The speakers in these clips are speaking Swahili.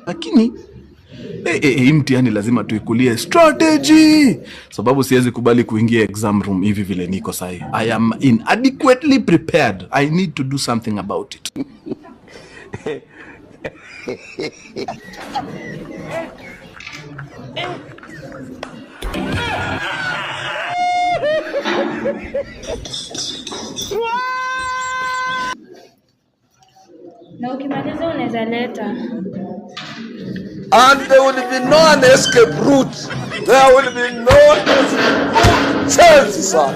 Lakini hii mtihani lazima tuikulie strategy, sababu siwezi kubali kuingia exam room hivi vile niko sahi. I am inadequately prepared. I need to do something about it. Na ukimaliza unaweza leta. And there will be no an escape route. There will be no escape route. Chelsea, sir.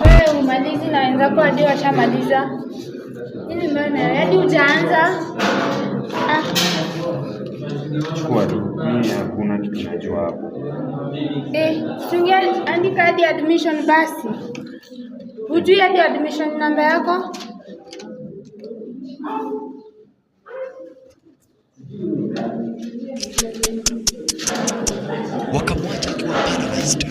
Wewe umalizi na wenzako hadi washamaliza. Nini maana hadi hujaanza? Ah. Chukua tu. Mimi hakuna kitu najua hapo. Eh, andika hadi admission basi. Hujui hadi admission namba yako? Wakamwacha akiwa paralyzed.